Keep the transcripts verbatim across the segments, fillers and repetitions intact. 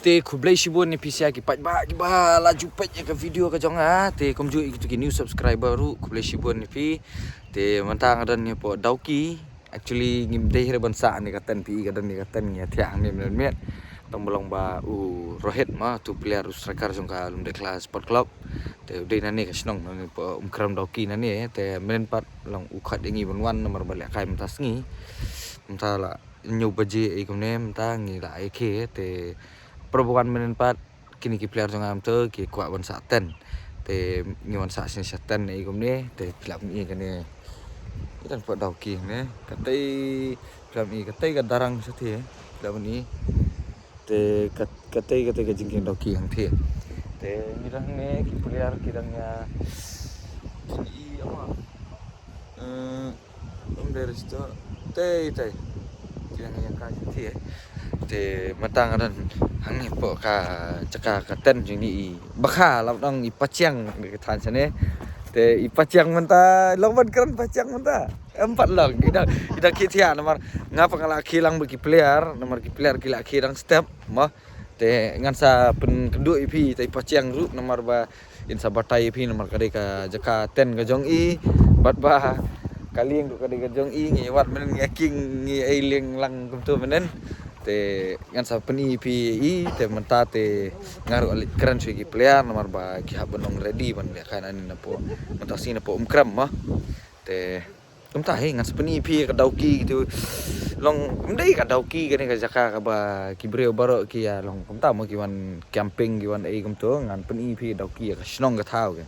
Te khublei shibun ïa phi sa ki paidbah kiba la ju peit ïa ka video ka jong nga. Te kumjuh ïa kito ki new subscriber ruh, khublei shibun ïa phi. Te mynta nga don hapoh Dawki. Actually ngim dei hi ban sah ne ka tent, phi i ka don ne ka tent, ngi thiah hangne mynmiet. Tang ba long ba u Rohit ma, tu player, u striker jong ka Lumdekla Sport Club. Te u dei nane ka shnong, nane hapoh Umkrem Dawki nane. Te mynnin pat long u khot ïa ngi ban wan namar ba lehkai mynta sngi. Mynta la hynñiew baje ei kumne mynta ngi la ïa khie, te para ba wan mynnin pat kine ki player jong nga mynta ki kwah ban sah tent. Te ngi wan sah shisha tent ei kumne, te phi lah ban i kane. Ki dang pat Dawki ne. Katei phi lah ban i, katei ka darang shatei, phi lah ban i. Te kat-, katei, katei ka jingkieng Dawki hangtei. Te ngi dang ne ki player ki dang ïa i ama. Eh, um, there is the, tei, tei. Ki dang ïa ka shatei. Te mynta nga don hangne hapoh ka jaka ka tent jong ngi, i bakha la dang i Pachiang, ki than shane. Te i Pachiang mynta long ban kren Pachiang mynta. Em pat long, i dang, i dang khie thiah namar nga pat nga la khie lang bad ki player, namar ki player ki la khie dang step mo. Te ngan sa pynkynduh ïa phi te i Pachiang ruh namar ba in sa batai ïa phi namar ka dei ka jaka tent ka jong i, bad ba ka lieng ruh ka dei ka jong i, ngi wad mynnin, ngi ïa kieng, ngi ïa lieng lang kumto mynnin. Te ngan sa pyni ïa phi i, te mynta te nga ruh leit kren shuwa ki player namar ba ki hap ban long ready ban lehkai nane napoh, mynta sngi napoh Umkrem mo. Te kumta hi ngan sa pyni ïa phi ka Dawki kito. Long ym dei ka Dawki kane ka jaka kaba ki briew baroh ki ïa long kumta mo, ki wan camping, ki wan ei kumto, ngan pyni ïa phi Dawki ïa ka shnong ka thaw ka.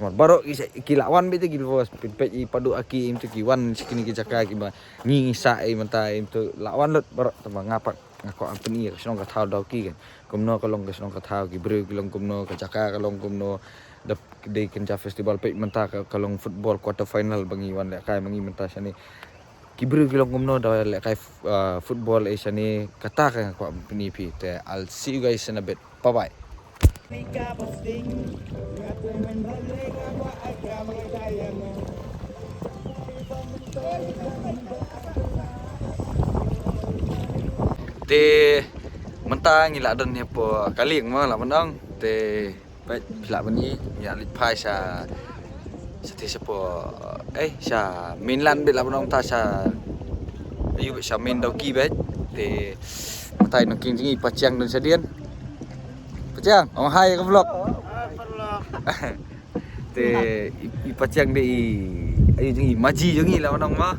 Namar baroh ki sa, ki la wan beit, ki la wan, pynpeit i Padu Aki, im to ki wan sha kine ki jaka kiba ngi, ngi sah ei mynta, im to la wan lut baroh, tangba nga pat nga kwah pyni ïa ka shnong ka thaw Dawki ka. Kumno ka long ka shnong ka thaw, ki briew ki long kumno, ka jaka ka long kumno. Dap dei Kynja Festival, peit mynta ka, ka long football quarter final ba ngi wan lehkai ma ngi mynta shane. Ki briew ki long kumno da lehkai, uh, football ei shane, kata ka nga kwah pyni ïa phi. Te I'll see you guys in a bit. Bye bye. Te mynta ngi la don hapoh ka lieng mo, la ban ong. Te peit, phi lah ban i, ngi ïa leit phai sha, shatei shapoh, eh, sha mainland beit, la ban ong, ta sha, aïu beit, sha main Dawki beit. Te mynta i nongkieng jong ngi Pachiang don shadien. Pachiang, ong hi ka vlog. Te i, i Pachiang dei i, aïu jong ngi, maji jong ngi, la ban ong mo.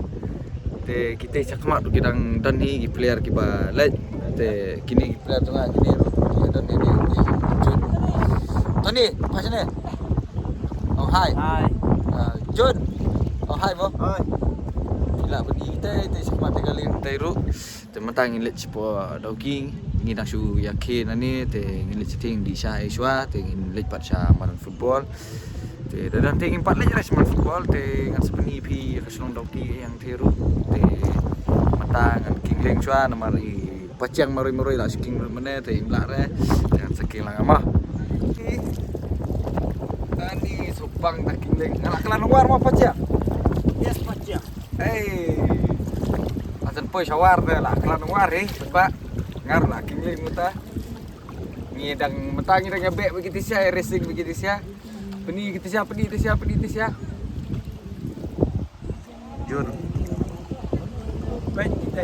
Te kitei shakhmat ruh ki dang don hi ki player kiba leit. Te kine ki player jong nga kine ruh ki don hi, ni, ni Jun. Tony, phai shane. Ong hi. Hi. Ah, Jun. Ong hi mo. Hi. Phi lah ban i te, te shakhmat te ka lieng te ruh. Te mynta ngin leit shapoh Dawki, ngi dang shu ïa khie nane, te ngin leit shatei, dih sha ei shuwa, te ngin leit pat sha madan football. Te da dang te ngin pat leit sha madan football, te ngan sa pyni ïa phi ka shnong Dawki hangtei ruh. Te mynta ngan kieng lieng shuwa namar i Pachiang marwei marwei la shu kieng lut mynne, te im lah re, te ngan sa kieng lang mo. Ani sopang ta kieng lieng. Nga la kylla nongwar mo Pachiang. Yes, Pachiang. Hey. Asan poi shawar te la kylla nongwar hi, ba. Ngar la kieng lieng mynta. Ngi dang mynta ngi dang ïa beh bad ki tisha, racing bad ki tisha. Pyni ki tisha, pyni tisha, pyni tisha. Jur. Baik, kita.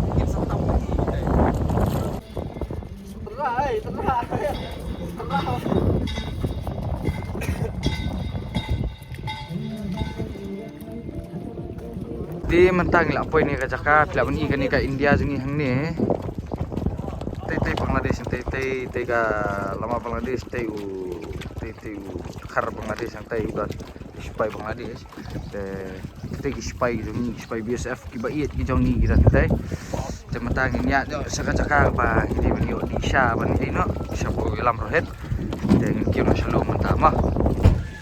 Kita santap lagi, kita. Tengah, eh, tengah. Tengah. Te mynta ngi la poi ne ka jaka, phi lah ban i kane ka India jong ngi hangne. Tei tei Bangladesh, tei tei tei ka lama Bangladesh, tei u, tei tei u khar Bangladesh, tei u don sipai Bangladesh. Te, te ki sipai jong ngi, sipai B S F kiba ïeit ki jong ngi ki don tei. Te mynta ngin ïaid sha ka jaka ba ngi dei ban ïoh dih sha ban ïoh noh shapoh ïalam Rohit. Te ngin kiew noh sha lum mynta mo.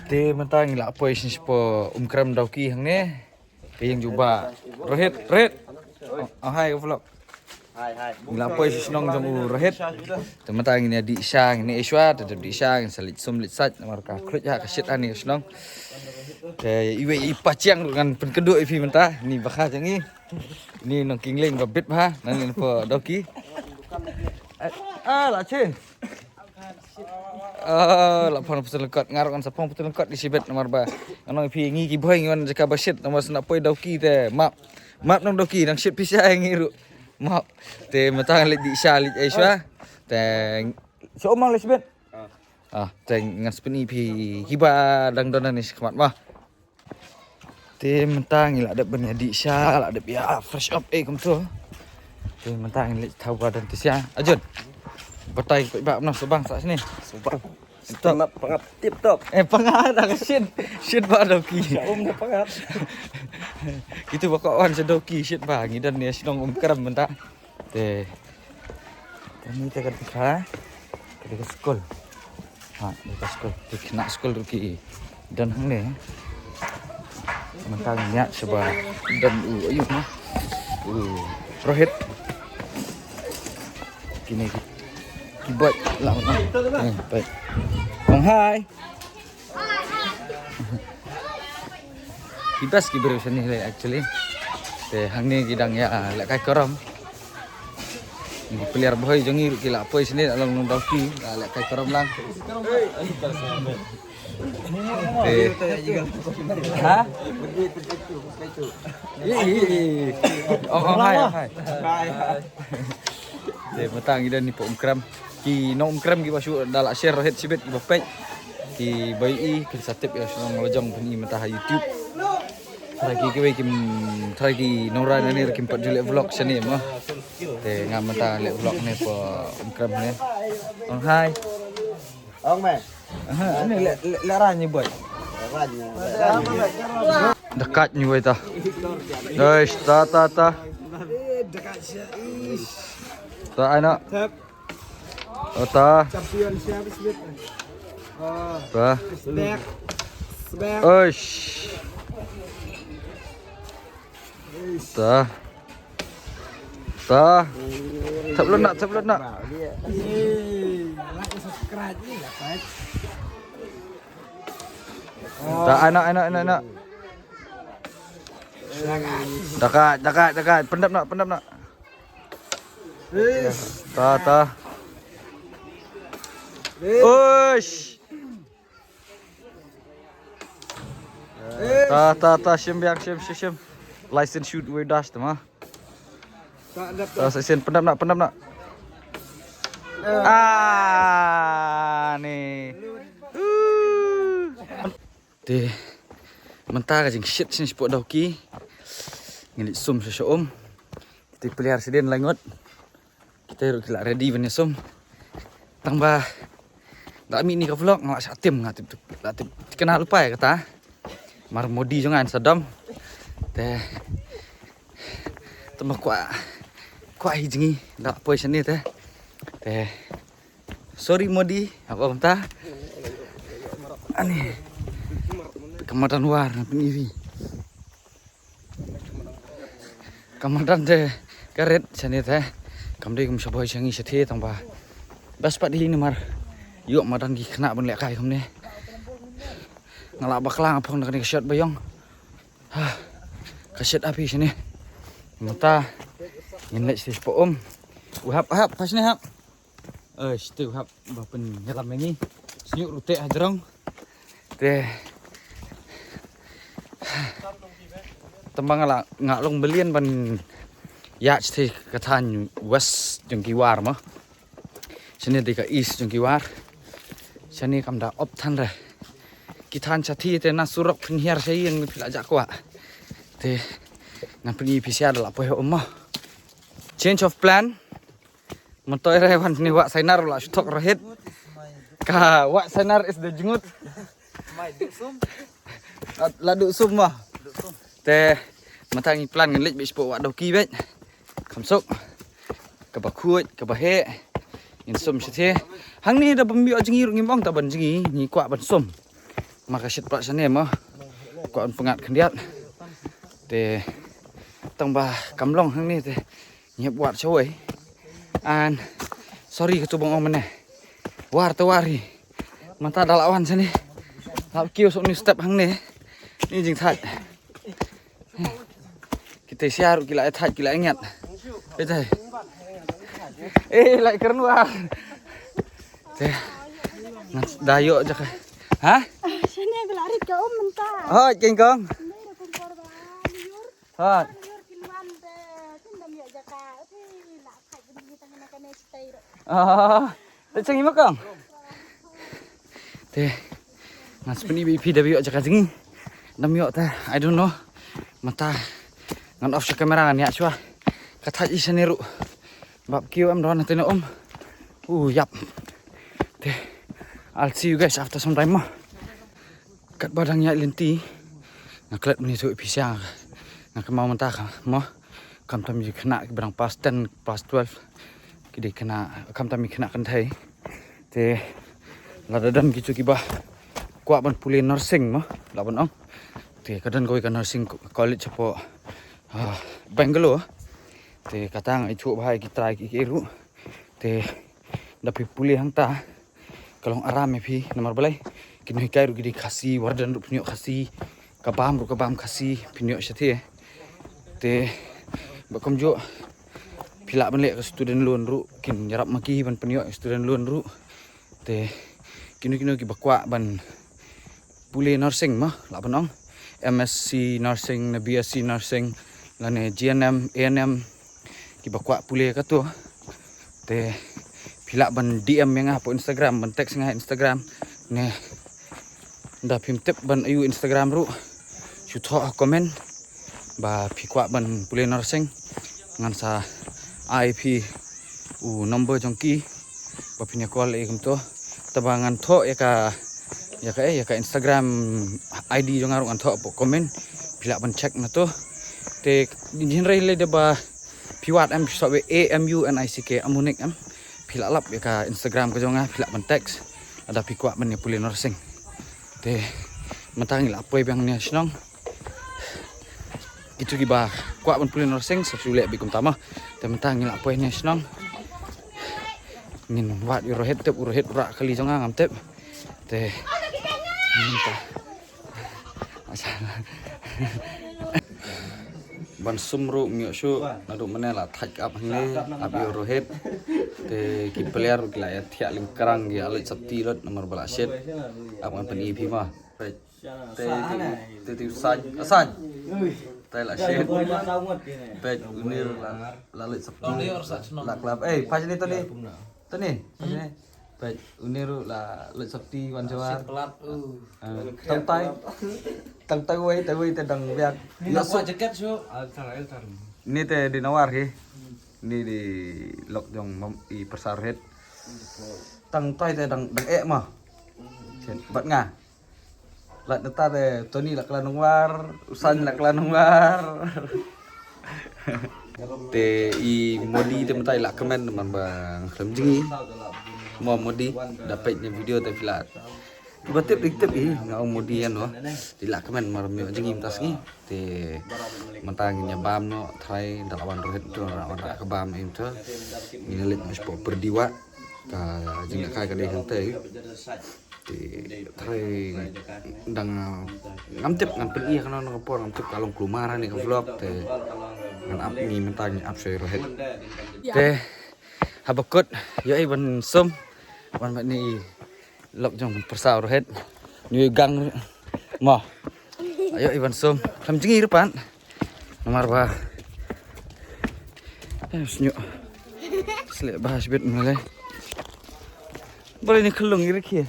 Te mynta ngi la poi shisha shapoh Umkrem Dawki hangne. Ka ïing jong u Bah Rohit, Rohit. Oh, oh, hi ka vlog. Hi, hi. Ngi la poi sha shnong jong u Rohit. Te mynta ngin ïa dih sha, ngin ïa shuwa, te dep dih sha ngin sa leit sum leit sait namar ka khluit ha ka shit ha ne ka shnong. Te iwei i Pachiang ruh ngan pynkynduh ïa phi mynta, ni bakha jong ngi. Ni nongkieng lieng ba bit bha, nang ni po Dawki. Ah, la chin. Ah, la phong putun lengkot, ngar kan sa phong putun lengkot di sibet namar ba. Ngan ong phi ngi ki boy ngi wan jaka ba shit namar sna poi dawki te map. Map nang dawki nang shit pisa ngi ru. Map. Te matang lek di sha lek ai shwa. Te so mang lek sibet. Ah, te ngan spini phi kiba dang don ni khmat ma. Te mynta ngi la dep ban ïa dih sha, la dep ïa fresh up eh kumto. Te mynta ngi leit thaw ba don te sha. Ajun. Batai ko ba na subang sa sini. Subang. Tip top. Pangap, pangap, tip top. Eh, pangap dah ka shit. Shit ba dawki. Sha um na pangap. Kitu ba ko wan sha dawki shit ba ngi don ïa shnong Umkrem mynta. Te. Te ni te ka dei ka. Ka dei ka skul. Ha, dei ka skul. Te khynnah skul ruh ki don hangne. Mynta ngi ïa sha ba don u ayu ma. U Rohit. Kine ki, ki bait la ma. Eh, bait. Kong hai. Ki best ki briew shane le actually. Te hangne ki dang ïa lehkai karam. Ki player boy jong ngi ruh ki la poi shane la long nong dawki, la lehkai karam lang. Te. Ha? Ih, ih, ih. Oh, oh, hai, oh, hai. Te mynta ngi don ni pok Umkrem. Ki nong Umkrem kiba shu da la share Rohit shibit kiba peit. Kiba ïohi kin sa tip ïa shnong Lajong pyn-i mynta ha YouTube. Trai ki kiwei kim trai ki nongrwai nangne kim pat ju leh vlog shane mo. Te nga mynta leh vlog ne pok Umkrem ne. Ong hai. Ong me. Aha, ne leh leh leh rani boy. Rani. Dekat ni boy ta. Guys, ta ta ta. Dekat sha. Ta anak. Tap. Oh, ta. Championship split. Oh. Ta. Smack. Smack. Oish. Ta. Ta. Tap lu nak, tap lu nak. Eh, like and subscribe ni lah, guys. Ta anak, anak, anak, anak. Dekat, dekat, dekat. Pendap nak, pendap nak. Ta, ta. Uish. Ta, ta, ta, shim biang, shim, shim, shim. License shoot we dash tu mah. Ta, sa sen pendam nak, pendam nak. Ah, ni. Te mynta ka jingshit shisha pok dawki. Ngi leit sum sha sha um. Kita player sdien la ngut. Kita ruh ki la ready ban ïa sum. Tang ba da mih ni ka vlog nga la shah tim, nga tip la tip kena lupa ïa kata. Mar Modi jong nga sa dom. Te tang ba kwah kwah hi jngi da poi shane te. Te sorry Modi, haba mynta. Ani. Ka madan war na pyn-i phi. Ka madan te ka rit shane te. Kam dei kum sha boi sha ngi shatei tang ba best pat hi namar ïoh madan ki khynnah ban lehkai kumne. Nga lah bakla nga phong da kane ka shirt ba ïong. Ha. Ka shirt ha phi shane. Mynta ngin leit sha um. U hap hap, pas ne hap. Eh, shu hap ba pynïalam ïa ngi. Shu ruh teh hajrong. Te tang ba nga la, nga long byllian ban ïaid sha ka thaiñ west jong ki war mo. Shane dei ka east jong ki war. Shane kam da op than re. Ki thaiñ shatei te na surok pynhiar sha ïing phi la jah kwah. Te ngan pyn-i phi sha da la poi ha um mo. Change of plan. Myntoi re wan ni wah Sainar la shu thok Rohit. Ka wah Sainar is the jngut. La, la duh sum ma. Te mynta ngi plan ngan leit beit sha pok wah dawki beit. Kham suk. Kaba khuid, kaba heh. Ngin sum shatei. Hangne da bym ïoh jngi ruh ngim ong ta ban jngi, ngi kwah ban sum. Ma ka shit pat shane ma. Kwah ban pyngngad khyndiat. Te tang ba kam long hangne te. Ngi hap wad shawei. And sorry katu ba nga ong mynne. War te war hi. Mynta da la wan shane. Hap kiew suk ni step hangne. Ni jingthait. Kita sha ruh ki la thait ki la ngiat. Kita. Eh, lai kren wa. Te. Ngan da ïoh jaka. Ha? Shane ka la rit ka um mynta. Hoi, King Kong. Nai rukom por ba liur. Hoi. Liur kin wan te. Kin dam ïoh jaka. Te la thait bni tang na kane stay ro. Ah. Te chang ima kong. Te. Ngan spin ibi pi da ïoh jaka jngi. Dam ïoh te. I don't know. Mynta. Ngan off sha camera ngan ïa chwa. Ka thait i shane ruh. Bap kiew em don te na um. Uh, yap. Te. I'll see you guys after some time mo. Katba dang ïaid lynti. Nga klet mynne tu pisa. Nga kynmaw mynta ka mo. Khamtam ïa ki khynnah kiba dang pass ten, pass twelve. Ki dei khynnah, khamtam ïa ki khynnah kynthei. Te lada don kitu kiba kwah ban pule nursing mo, lah ban ong. Te ka don kawei ka nursing co-, college hapoh, ah, Bangalore. Te kata nga ithuh bha ïa ki trai kiei ruh. Te da phi pule hangta ka long aram ïa phi namar balei, ki nonghikai ruh ki dei Khasi, warden ruh phin ïoh Khasi, ka bam ruh ka bam Khasi phin ïoh shathie. Te ba kumjuh phi lah ban leh ka student loan ruh, kin ïarap ma ki ban pynïoh student loan ruh. Te kino kino kiba kwah ban pule nursing mo, lah ban ong M S C nursing ne B S C nursing lane G N M, A N M, kiba kwah pule kato. Te phi lah ban D M ïa nga hapoh Instagram, ban text nga ha Instagram ne da phim tip ban ayu Instagram ruh, shu thoh ha comment ba phi kwah ban pule nursing. Ngan sa ai phi u number jong ki ba phin ïa call ïa kumto. Te ba ngan thoh ïa ka, ïa ka, eh, ïa ka Instagram I D jong nga ruh ngan thoh hapoh comment. Phi lah ban check na to. Te jin rei lei da ba phi wad em, phi sop A M U N I C K, Amunik em. Phi lah lap ïa ka Instagram ka jong nga, phi lah ban text lada phi kwah ban ïa pule nursing. Te mynta ngi lah poi biang ne shnong. Kitu kiba kwah ban pule nursing sa shu leh beit kumta mo. Te mynta ngi lah poi ne shnong. Ngin wad ïa u Rohit, tip u Rohit u rah kali jong nga ngam tip. Te mynta ban sum ruh ym ïoh shuh, naduh mynne la thait ap hangne, ap ïa u Rohit. Te ki player ruh ki la ïa thiah lyngkrang, ki ïa leit sopti lut namar ba la shit. Ap ngan pyni phi ma. Te, te, te, te u Sain, a Sain. Te la shit. Peit une ruh la, la leit sopti, la klap. Eh, pas ni Tony. Tony, pas ni. Peit une ruh la leit sopti wan jawar. Pelat, uh. Ah, tang tai. Tang tai wei, tai wei te dang biak. Ni ïa nak suk buat jaket suk. Altar, altar. Ni te di nawar hi. Ni di lok jong mam i persar het. Tang tai te dang, dang eh ma. Chet, bat nga. Lait nata te Tony la klan nangwar, u Sain la klan nangwar. Te i Modi te mynta i la kmen man ba khlem jngi. Mo Modi da peit ne video te phi la. Kiba tip dik tip i nga ong Modi ïa no. Te i la kmen mar ym ïoh jngi mynta sngi. Te mynta ngin ïa bam noh, trai da la wan Rohit to, da la wan rah ka bam im to. Ngin ïa leit noh shapoh Pyrdiwah. Ka jingïalehkai ka dei hangtei. Te trai dang, uh, ngam tip ngan pyni ha kano kano ka por, ngam tip ka long kulmar ha kane ka vlog te ngan ap, ngi mynta ngi ap sha u Rohit. Te haba kut ïohi ban sum, wan bad ne i lok jong pyrsa u Rohit. Ngi gang mo. Ïohi ban sum. Khlem jngi ruh pat. Namar ba, eh, sñiuh. Sleh bha shibit ma lei. Balei ni khyllung i rkhie.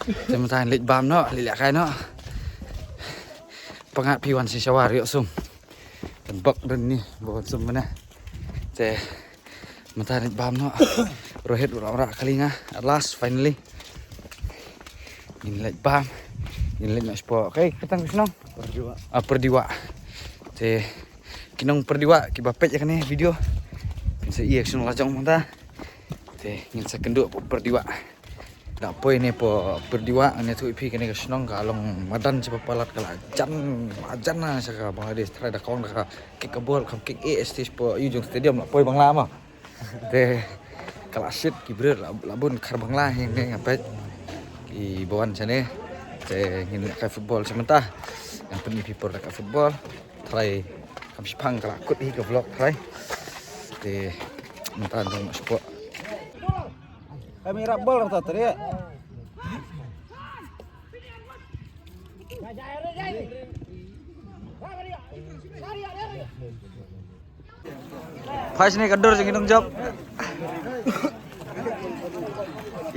Te mynta leit bam noh, leit lehkai noh. Pyngat phi wan sha shawar ïoh sum. Kan bok don ni ba wan sum mynne. Te mynta leit bam noh. Rohit u rah u rah kali nga. At last, finally. Ngin leit bam. Ngin leit noh shapoh, kaei ka kyrteng ka shnong? Pyrdiwah. Ah, Pyrdiwah. Te ki nong Pyrdiwah kiba peit ïa kane video, phin sa i ïa ka shnong la jong mynta. Te ngin sa kynduh hapoh Pyrdiwah. Da poi ne hapoh Pyrdiwah, ngan ïathuh ïa phi kane ka shnong ka long madan shaba palat, ka la jan, la jan na sha ka Bangladesh, trai da ka ong da ka kick ka ball, kam kick eh, stage hapoh ïew jong stadium la poi Bangla ma. Te ka la shit, ki briew la, la bun khar Bangla hi ne, nga peit. Kiba wan shane. Te ngin lehkai football sha mynta. Ngan pyni phi por lehkai football. Trai kam shipang ka la kut hi ka vlog trai. Te mynta nang sport. Kami rap bol rata tadi. Phai shane ka dur jong ki nongjop.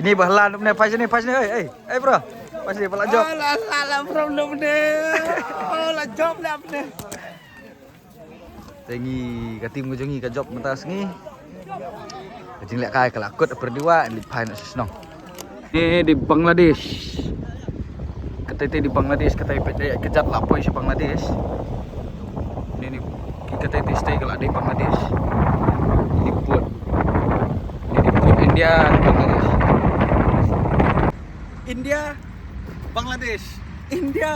Ini ba hlan ne, phai shane, phai shane, oi, oi, oi, bro. Phai shane, ba la jop. Oh, la, la, la, bro, ne. Oh, la jop ne. Te ngi ka team ka jong ngi ka jop mynta sngi. Ka jingleh kai ka la kut, ha pyrdi wah, leit phai noh sha shnong. Ni dei Bangladesh. Katai te dei Bangladesh, katai peit dei ka jait la poi sha Bangladesh. Ni ni ki katai te state ka la dei Bangladesh. Ni put. Ni dei put India, Bangladesh. India, Bangladesh. India,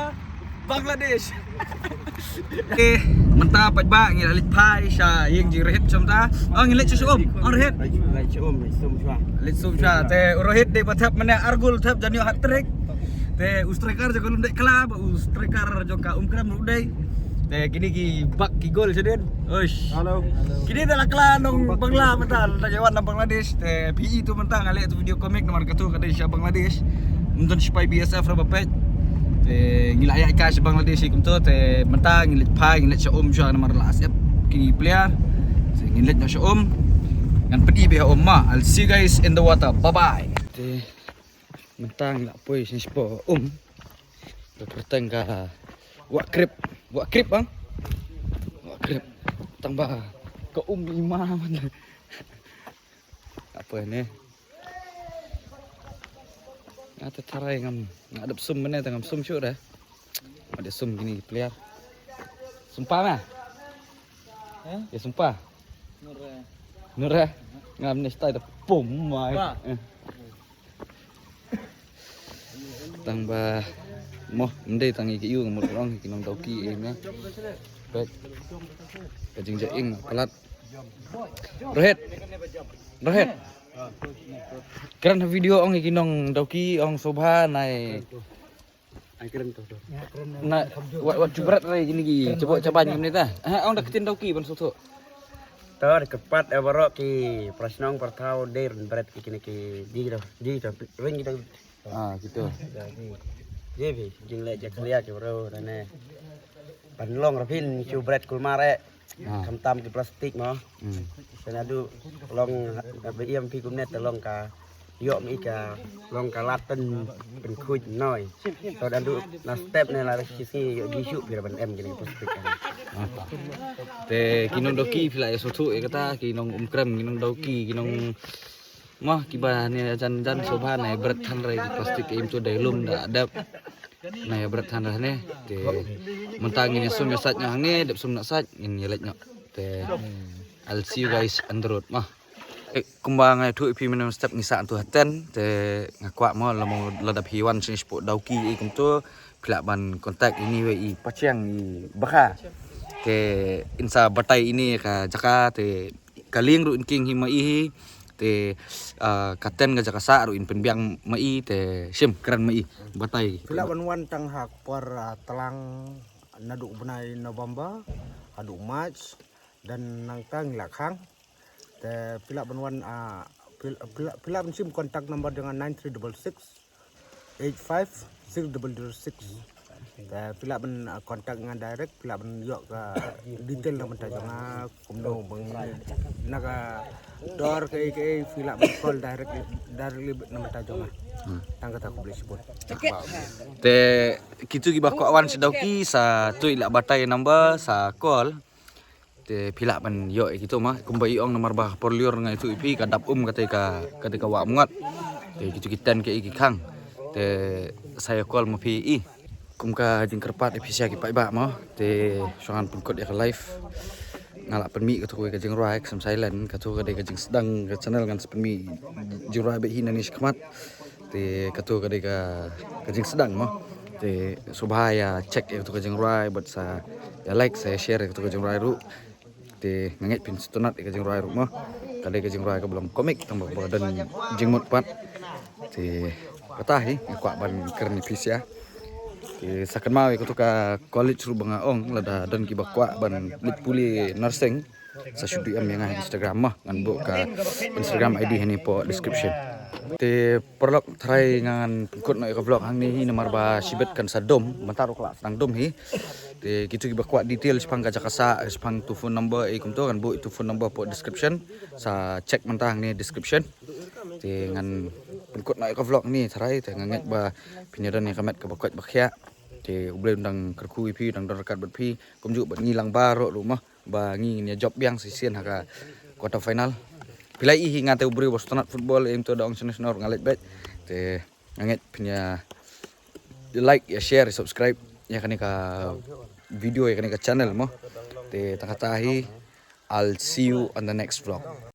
Bangladesh. Okay, mynta pat ba ngi la leit phai sha ïing jong Rohit sha mynta. Oh, ngi leit sha um. Oh, Rohit. Leit sha um, leit sha um shuwa. Leit sha um shuwa. Te u Rohit dei ba thep mane ar gol, thep jan ïoh hat-trick. Te u striker jong ka Lumdei Kala, ba u striker jong ka Umkrem ruh dei. Te kine ki bak ki gol shadien. Uish. Hello. Kine da la kla nong Bangla mynta, da ka wan na Bangladesh. Te phi i tu mynta nga leh tu video comic namar katu ka dei sha Bangladesh. Mynta sipai B S F ra ba peit. Te ngi la ïaid kai sha Bangladesh kumtu, te mynta ngi leit phai, ngi leit sha um sha namar la accept ki player. Te ngi leit noh sha um. Ngan peit beit ha um ma. I'll see you guys in the water. Bye bye. Te mynta ngi la poi sha spa um. Ka kyrteng ka Wah Krip. Wah Krip, ah? Wah Krip. Tang ba ka um i ma man. Apa ne? Nga te tharai ngam, nga dep sum mane te ngam sum shuh da. Nga dep sum kine player. Sumpah ma? Eh? Ya sumpah. Nure. Nure. Ngam ne stai te pum mai. Ba. Eh. Tang ba mo, ym dei tang i ki ïu, nga mut ong ki nong Dawki i ne. Peit. Ka jingjaing palat. Rohit. Rohit. Kren ha video ong i ki nong Dawki, ong Sobha nai. Ai kren to. Na, wat, wat jubret rai kine ki, cuba, cuba ni ta. Ha, ong da ktien Dawki ban sotho. To, da kyrpad ïa baroh ki para shnong para thaw, dei rin bret ki kine ki, di to, di to, ring kita. Ah, gitu. Ji bi, jingleh jakhlia ki bro, lane. Ban long ra phin shu bret kulmar eh. Ah. Khamtam ki plastik mo. Hmm. Te naduh long, ba ïam phi kumne te long ka, ïoh mi ka, long ka lad pyn, pynkhuid noi. To naduh na step ne la shi sngi ïoh ji shu phi ra ban em kine ki plastik. Ah. Te ki nong Dawki phi la ïa sotho ïa kata, ki nong Umkrem, ki nong Dawki, ki nong Mo, kiba ne jan jan Sobha ne bret than re ki plastik, im tu dei lum da dep. Ne bret than re ne. Te mynta ngin ïa sum ïa sait noh hangne, dep sum noh sait ngin ïa leit noh. Te I'll see you guys on the road mo. Eh, kumba nga ïathuh ïa phi mynne mynstep ngi sah tu ha tent, te nga kwah mo lada mo lada phi wan sha shnong Dawki i kumto, phi lah ban contact ine i Pachiang i Bakha. Te in sa batai ine ka jaka te ka lieng ruh in king hi ma i hi. Te, ah, ka tent ka jaka sah ruh in pynbiang ma i, te shim kren ma i. Batai. Phi lah ban wan tang ha por, ah, tlang naduh u bnai November haduh March, dan nangta ngi la khang. Te phi lah ban wan, ah, phi, phi lah, phi lah ban shim contact number jong nga nine three double six eight five six double zero six. Te phi lah ban, ah, contact nga direct, phi lah ban ïoh ka detail na bynta jong nga, kumno bang na ka dor kaei kaei, phi lah ban call direct, directly na bynta jong nga. Hmm. Tang kata, khublei shibun. Te kitu kiba kwah wan sha Dawki sa tu i lah batai number sa call. Te phi lah ban ïoh ïa kitu ma, kumba i ong namar ba por lyiur nga ïathuh ïa phi ka dap um kata ka, kata ka wah Umngot. Te kitu ki tent kaei ki khang. Te sa ïa call ma phi i. Kum ka jingkyrpad ïa phi sha ki paidbah mo. Te shuwa ngan pynkut ïa ka live. Nga lah pynmih katu kawei ka jingrwai, Ksem Silent, katu ka dei ka jingsdang ka channel, ngan sa pynmih jingrwai bad hi nangne shakhmat. Te katu ka dei ka, ka jingsdang mo. Te sngewbha ïa check ïa katu ka jingrwai bad sa ïa like, sa ïa share ïa katu ka jingrwai ruh. Te nga ngeit phin sngewtynnat ïa ka jingrwai ruh mo. Ka dei ka jingrwai kaba long comic tang ba, ba don jingmut pat. Te kata hi nga kwah ban kren ïa phi sha. Te sa kynmaw ïa katu ka college ruh ba nga ong, lada don kiba kwah ban leit pule nursing. Sa shu D M ïa nga ha Instagram mo, ngan buh ka Instagram I D hangne hapoh description. Te paralok, tharai ngan pynkut noh ïa ka vlog hangne hi namar ba shibit kan sa dum, mynta ruh ka la sdang dum hi. Te kito kiba kwah detail shaphang ka jaka sah, shaphang tu phone number, eh kumto, ngan buh tu phone number hapoh description. Sa check mynta hangne description. Te ngan pynkut noh ïa ka vlog hangne tharai, te nga ngeit ba phin ïa don ïa ka met kaba koit ba khiah. Te U Blei un dang kyrkhu ïa phi, dang don ryngkat bad phi, kumjuh bad ngi lang baroh ruh mo, ba ngi ngin ïa jop biang shisien ha ka quarter final. Phi la ïohi nga te u briew ba sngewtynnat football, em to da ong shano shano ruh nga leit beit. Te nga ngeit phin ïa like, ïa share, ïa subscribe ïa kane ka video, ïa kane ka channel mo. Te tang kata hi, I'll see you on the next vlog.